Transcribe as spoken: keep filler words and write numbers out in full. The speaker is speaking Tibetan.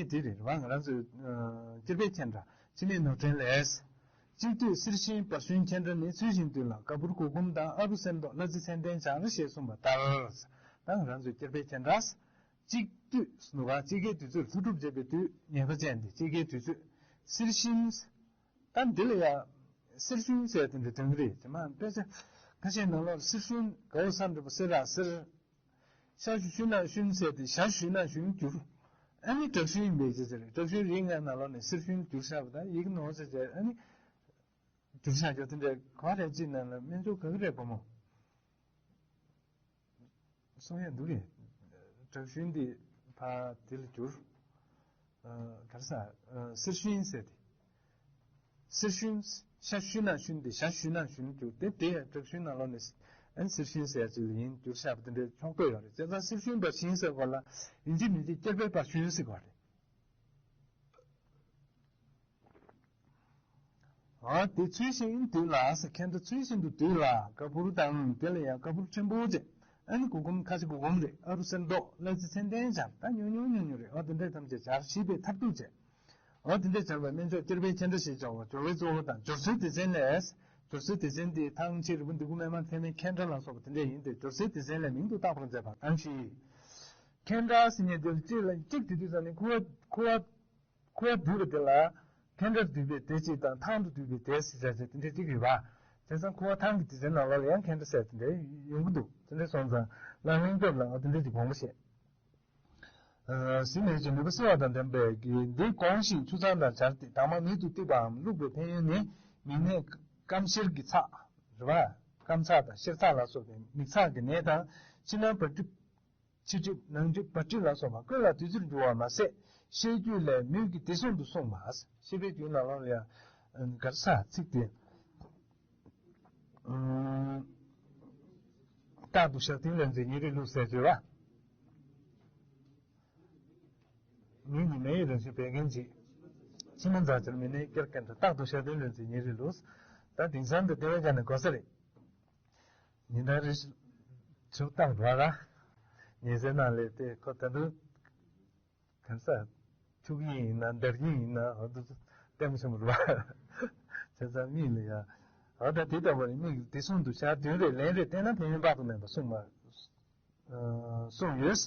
དེ་རེད་བ། ང་རང་ཚོའི་ཨ་སྤྱིར་པའི་མཁྱེན་འདྲ་སྤྱི་མེས་ནོར་འཁྲུལ་ལས། གཅིག་བསྡུས་གསེར་ཞུན་བར་ཞུན་མཁྱེན་འདྲ་ནི། ཚུལ་བཞིན་བསྡུས་ལ་ག་བུར་གུར་གུམ་དང་། ཨ་རུ་གསེར་མདོག་གླ་རྩི་ཚན་ལྡན་སྦྱར་ཞེས་གསུངས་པ་ལྟར། ད་ང་རང་ཚོའི་སྤྱིར་པའི་མཁྱེན་འདྲ། གཅིག་བསྡུས་ནུ་བ་དཔྱིད་ཀའི་དུས་ཚོད་ལྷུན་གྲུབ་བྱེད་པའི་དུས་ངེས་པ་ཅན་ཏེ། དཔྱིད་ཀའི་དུས་ཚོད་གསེར་ཞུན། ད་འདི་ལ་ཡ་གསེར་ཞུན་ཟེར་དེ་འདྲ་དོན་གྱི་རེད། དེ་མ་དཔེ་ཆ་ཁ་ཤས་ནང་ལོགས་གསེར་ཞུན་གའོ་ས་འགྲུབ་པ་གསེར་ར་གསེར། ཤ་ཞུ་ན་ཞུན་ཟེར་ཏེ་ཞ་ཞུ་ན་ཞུན་བསྒྱུར། ཨ་ནི་དྲག་ཞུན་ཡིན་པའི་ཅི་ཟེར། དྲག་ཞུན་རིགས་ལྔའི་ནང་ལོགས་ནས་གསེར་ཞུན་བསྒྱུར་བཞག་པ་དང་ཡིག་ནོར་ཟེར་བྱས། ཨ་ནི་བསྒྱུར་བཞག་རྒྱུ་དེ་འདྲའི་ག་རེ་ཅིག་ནང་ལ་སྨན་སྦྱོར་ག་གི་རེད་བུ་མོ། གསུང་ཡ་འདུག་གས། དྲག་ཞུན་དེ་ཕ་དེ་ལ་བསྒྱུར། ག་རེ་ཟ། གསེར་ཞུན་ཟེར་ཏེ། གསེར་ཞུན། ཤ་ཞུ་ན་ཞུན་ཏེ་ཞ་ཞུ་ན་ཞུན་བསྒྱུར་ཏེ། དེ་ཡང་དྲག་ཞུན་ནང་ལོགས་ནས་ཨན་གསེར་ཞུན་ཟེར་ཅིག་ལ་ཡིན་བསྒྱུར་བཞག་པ་དེ་འདྲའི་ཕྱོགས་གཏོགས་ཡོད་རེད། བྱས་ཙང་གསེར་ཞུན་བར་ཞུན་ཟེར་བ་ལ་ཡིན་གཅིག་མིན་གཅིག་སྤྱིར་པའི་བར་ཞུན་ཟེར་བ་རེད། འོ་དེ་ཚུལ་བཞིན་བསྡུས་ལ་ཟེར། མཁྱེན་འདྲ་ཚུལ་བཞིན་དུ་བསྡུས་ལ་ག་བུར་དང་། དེ་ལ་ཡང་ག་བུར་ཕྲན་བུ་བྱས། ཨ་ནི་གུར་གུམ་ཁ་ཆེ་གུར་གུམ་རེད། ཨ་རུ་གསེར་མདོག་གླ་རྩི་ཚན་ལྡན་སྦྱར། ད་ཉུང་ཉུང་ཉུང་ཉུང་རེད། འོ་དེ་འདྲས་ཐམས་ཅད་སྦྱར། ཞིབ་པའི་མཐར་ཐུག་བྱས། འོ་དེ་འདྲས་སྦྱར་བའི་སྨན་སྦྱོར་སྤྱིར་པའི་མཁྱེན་འདྲ་ཞེས་བྱ་བ། སྦྱོར་བའི་གཙོ་བོ་དང་སྦྱོར་ཚུལ་སྡེ་ཚན་ལས། སྦྱོར་ཚུལ་སྡེ་ཚན་དེ་ཐང་ཕྱེད་རིལ་བུ་འདི་ཀུ་མེ་མ་ཐེ་མེ་མཁྱེན་འདྲ་ལ་སོགས་པ་དེ་འདྲས་ཡིན་ཏེ། སྦྱོར་ཚུལ་སྡེ་ཚན་ལས་མིང་དུ་བཏགས་པར་མཛད་པ་གང་ཞིག་མཁྱེན་འདྲ་ཟེར་མཁན་དེ་གཅིག་ལ་གཅིག་དེ་དུས་ཙམ་ནས་ཁུ་བ་ཁུ་བ་ཁུ་བ་བསྡུས་པ་དེ་ལ་མཁྱེན་འདྲར་བསྡུས་པའི་སྡེ་གཅིག་དང་ཐང་དུ་བསྡུས་པའི་སྡེ་ཟེར་བྱ་བྱེད་དེ་འདྲའི་གཅིག་ཡོད་པ། བྱས་ཙང་ཁུ་བ་ཐང་གི་སྡེ་ཚན་ནང་ལོགས་ལ་ཡང་མཁྱེན་འདྲ་ཟེར་དེ་འདྲའི་ཡོང་གི་འདུག་དེ་འདྲ་སོང་ཙང་ལག་ལེན་སྐབས་ལ་འོ་དེ་འདྲའི་གཅིག་དགོངས་པ་བཞེས། ཟིན་མེད་ཅིང་ནུས་པ་གསལ་བ་དང་ལྡན་པའི་གི་འདི་གོང་བཞིན་ཆུ་གཙང་དང་སྦྱར་ཏེ། དྭངས་མ་མེ་དུ་གཏིབས་པའམ་བླུགས་པའི་ཕན་ཡོན་ནི། མིག་ནད་སྐམ་གཤེར་གྱི་ཚགས་རེད་བ། སྐམ་ཚགས་དང་གཤེར་ཚགས་ལ་སོགས་པའི་མིག་ཚགས་ཀྱི་ནད་དང་། ཕྱི་ནང་བ་གྲིབ། ཕྱི་གྲིབ་ནང་གྲིབ་བ་གྲིབ་ལ་སོགས་པ་ཀུན་ལ་བདུད་རྩིར་འགྱུར་བ་མ་ཟད། བཤད་རྒྱུད་ལས་མོད་ཀྱི་དེ་གསུང་དུ་གསུངས་པ། བཤད་པའི་རྒྱུད་ནང་ལོགས་ལ་ཡང་གར་ས་ཚིག་དེ། རྟག་ཏུ་ཞག་བདུན་ལོན་ཚེ་ཉེ་རིང་ལུགས་ཟེར་བརྗོད་པ། ངེད་གཉིས་མེ་ཡི་རང་བཞིན་བད་ཀན་གྱི། ཕྱི་མ་འཛག་ཅིང་མི་གནས་སྐྱེར་ཀན་ཏུ། རྟག་ཏུ་ཞག་བདུན་ལོན་ཚེ་ཉེ་རིང་ལུགས། ད་དེང་སང་འདི་ལྟེ་བའི་ཆ་ནས་གོ་ས་རེད། ཉིན་ལྟར་རེ་ཞིག་ཆུ་བཏང་འགྲོ་ར། ཉལ་སའི་ནང་ལས་དེ་ཁོ་ད་དུང་གང་ས་ཐུག་གི་ཡིན་ན་འདར་གྱི་ཡིན་ན་འོ་དུ་ལྟད་མོ་ཆེན་པོ་རེད་བ། བྱས་ཙང་མིག་ལ་ཡ། འོ་ད་དེ་ལྟ་བུ་རེད། མིག་དེ་གསུང་དུ་ཞག་བདུན་རེ་ལན་རེ་བསྟན་ན་ཕན་ཡོན་དཔག་ཏུ་མེད་པ་གསུངས་པ། གསུངས་ཡོད།